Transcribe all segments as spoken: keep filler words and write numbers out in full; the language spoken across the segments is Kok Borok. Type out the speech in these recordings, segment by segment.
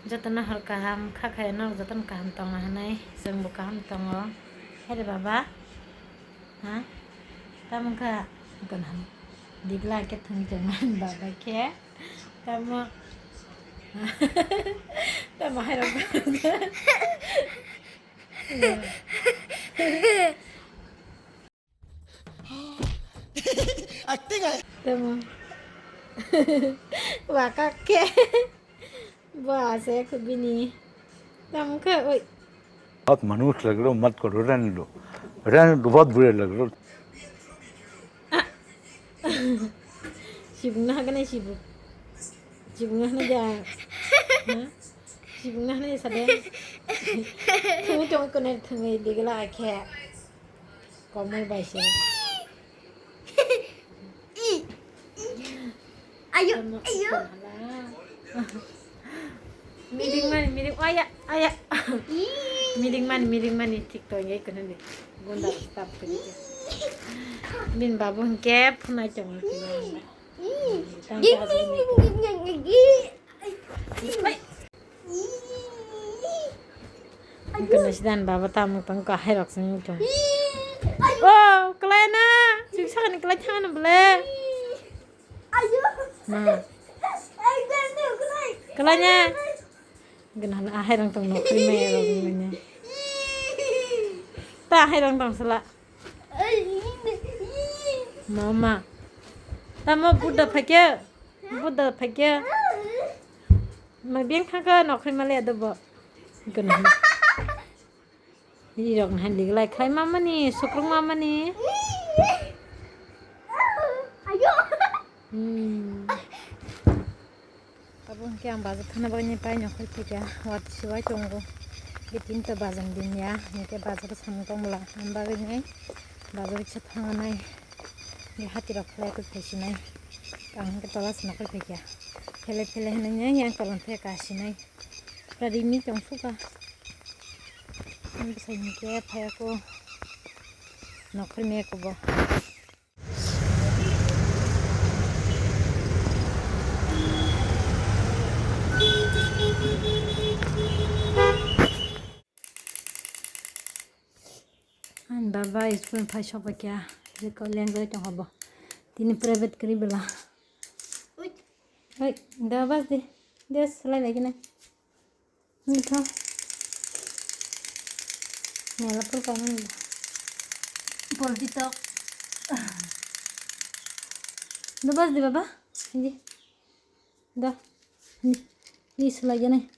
Jotono hor kaham, kha khaya norok jotono kaham tongo hinwi, chwngbo kaham tongo. Haire baba? Ha? Tamo wngkha? Ganham. Digla khe thwngwi tongmani baba khe. Tamo? Tamo hairok. Acting hai. Tamo. Waka khe. Bo ase bini. Tamo khe oi. बहुत मनुष्य लग रहे हो, मत करो, रहने दो। रहने दो, बहुत बुरे लग रहे हो। Sibung na hagane sibuk. Sibung na hagane ja. Ha? Sibung na hagane sade. Thungwi tongwi kone thungwi digla akhe. Komol bai se. Ayo, ayo. Meeting mani, meeting, aya, aya. Meeting mani, meeting mani, thik to ye kono ni. Gunda stop kani. Bin babu hingke phunai tongo. Tang Gini, ta gini, gini, gini, gini. Wngkha sidan baba tamo tong kahai rok sing tong. Ayo. Oh, kalai na. Sik sakani kalai thang na bole. Ayo. Ma. Ayo, kalai. Kalai na. Gana ahai rang tong nokri maya rok ni. Ta ahai rang tong sala. Mama. Tamo Buddha phakya. Buddha phakya. Ma beng thangka nokri male ado bo. Gana. Ni rok han diglai khai mamani, sukrung mamani. Ayo. Hmm. Abo hwnkhe ang bazar thangna bagwi pai nokol phikha, wat sibai tongo. Bitinto bazar din ya, hwnkhe bazar samung tongmwla, ang bagwi nai bazar kisa thangnai. Ni hati rok khlai khe phaisinai. Ang hwnkhe tola se nokol phikha. Phele phele hwnwi yang tola phai kasinai. Pura rimi tong suka. Ang bwsai hwnkhe phaiya kho. Nokol me kubo. Ani baba school phai sokphaikha, je ko lengjagwi tongkha bo. Tini private kwrwi bwla. Oi. Oi, da bas di. Des, salai lagi na. Mitho. Mela pur kaimani. Polti tok. Da bas di baba. Hindi. Da. Ni, ni selaijani.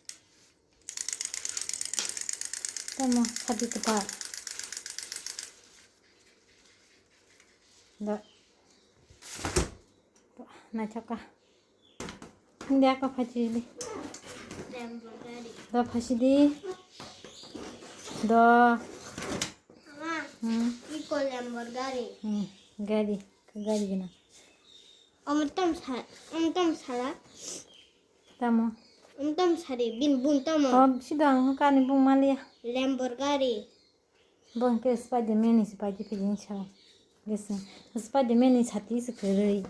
Tamo, sadi kwtal. Da. Naithok kha. Hindi ako phaisidi. Da phaisidi. Da. Mama, hmm. Iko Lamborghini. Hmm, gari. Gari gana. Om tom sa, om tom sala. Tamo? Om tom sari, bin bun tamo. Om sidang kani bung malia. Lamborghini. Bung ke Spiderman ni Spider pijin sao. Gese. Spiderman ni sati se kwrwi.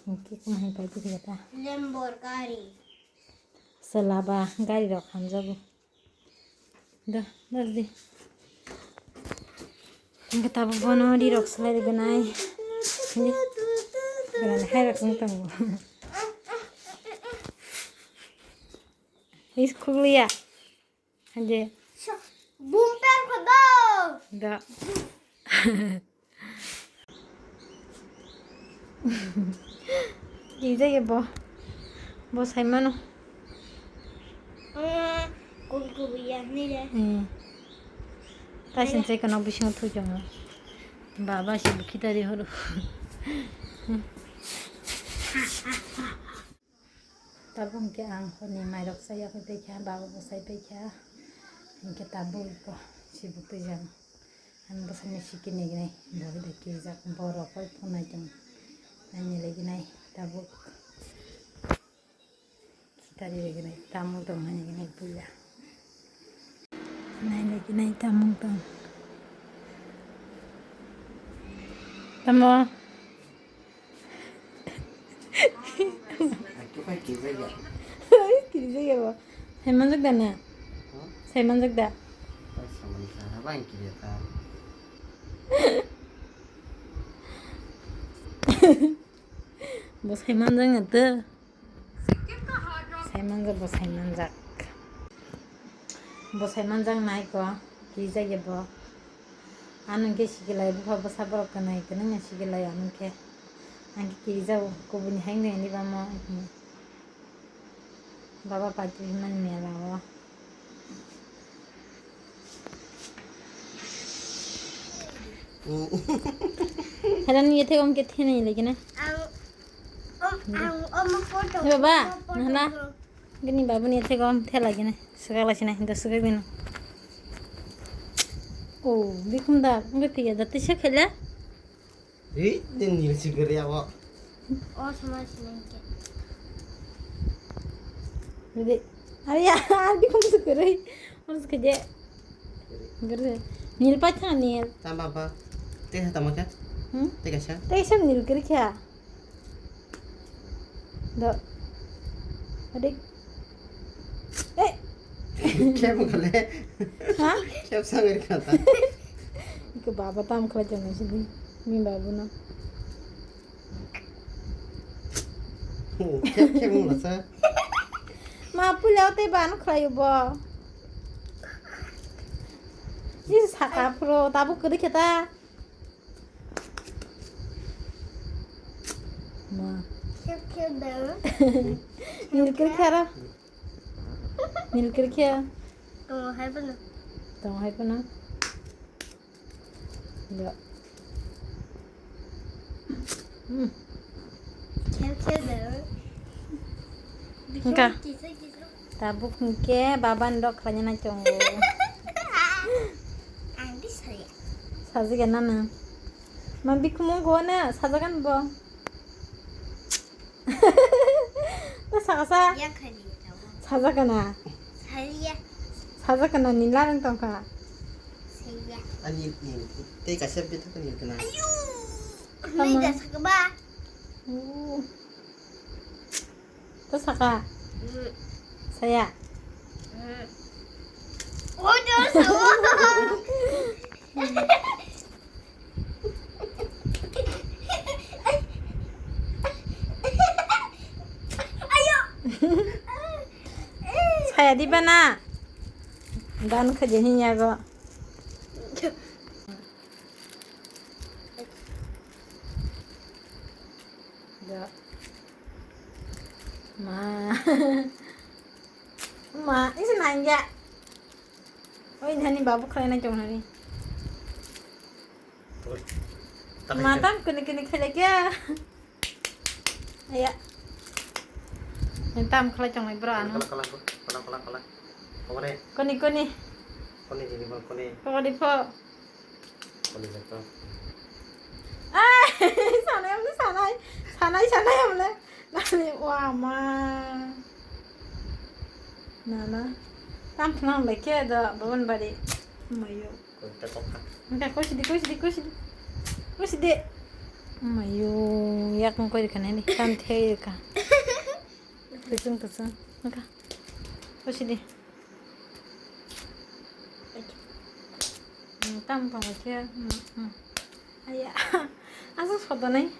Ke kuma hai pai pijin ta. Lamborghini. Salaba gari rok hamjago. Da, da di. Hingke tabuk bono rirok slai riganai. Hingke gana hai rok wng tongo. Is khugliya. Hingke. Bumper kodo. Da. Kijak ya bo. Bo saimano. Ama kul kubu ya ni le. Hmm. Ta sin sai kono bisingo thui chongo. Baba si bukhi tari horo. Tabuk hwnkhe ang horni mairok chaya phai paikha, baba bo chai paikha, hwnkhe tabuk bo sibuk twijak. Ang bwsani siki nigini borok bai kijak, borok bai phunai tong naini leginai tabuk. Khitari leginai tamung tong naini leginai puila. Naini leginai tamung tong. Tamo. Kijak ya bo. Saimanjak da na? Huh? Saimanjak da? Ai, samani sa, haba ang kiriya ta. Bo saimanjak na to. Saimanjak, bo saimanjak. Bo saimanjak nai ko, kijak ya bo. Ano hwnkhe sikilai, bupha bwsa borok kwnai kwnwi no sikilai, ano hwnkhe. Ang khe kirijak, kubuni hai wngwi ani bamo. Baba paitwi hwnmani mela o. Hello, ni ethek om ke thene lagi na. Ang, om, ang, om photo. Hey, baba, photo, nahana. Photo. Gini babu ni ethek om thela gini. Suka lagi na, hinda suka gini. Oh, bikum da, nggak tiga, dati siya khala. Ri, din nil sigiri abo. Oh, sama sini ke. Jadi, ari ya, bikum sigiri. Harus kerja. Gere. Nil pa thang nil. Tamba ba. Te ha tamo kya? Hmm? Te kaisa? Te kaisa nil kiri kya? Do. Adik. Eh. Kya mo kale? Ha? Kya sangir kata? Iko baba tam khala jong sini. Mi babu no. Kya kya mo lasa? Ma pulao te ban khlayo bo. Ni saka pro tabu kiri kita. Ma. Kya kya da? Nil kiri kya ra? Nil kiri kya? Tong hai pano. Tong hai pano. Ya. Hmm. Kya kya da? Engka. Kisa kisa. Tabuk hwnkhe baban rok khlaina nai tongo. Ang di saya. Sajagana nang. Ma bikhumung go na sajagan bo. Ta sakasa. Ya khani tawo. Sajagana. Saya. Sajagana ni larang tongkha. Saya. Ani ni tei kaisa bithak ni kana. Ayu. Tama. Nai da sakba. Uh. To saka. Mm. Saya. Mm. Oh, dosa. Ayo. Saya di mana? Dan kerja ni ya go. Da. Ma. Ma, isi nangya. Oi, nani babu khalai na chong nani. Oi. Ma tam kuni kuni khalai kya? Aya. Ni tam khalai chong nai bro anu. Kala, kala, kala, kala, kala. Kone? Kuni, kuni. Kone jini bang kone. Kone di pho. Kone jaka. Ai, sanai amle sanai. Sanai, sanai amle. Nani wa ma. Nana. Tam khnang le khe da baban bari. Mayo. Kone ta kokha. Engka kosi di, kosi di, kosi di. Kosi di. Mayo, yak koi khane ni. Tam thei ka. Kuchung, kuchung. Naka. Kusi di. Hmm, tam tong khe. Hmm, hmm. Aya. Asa soda nai.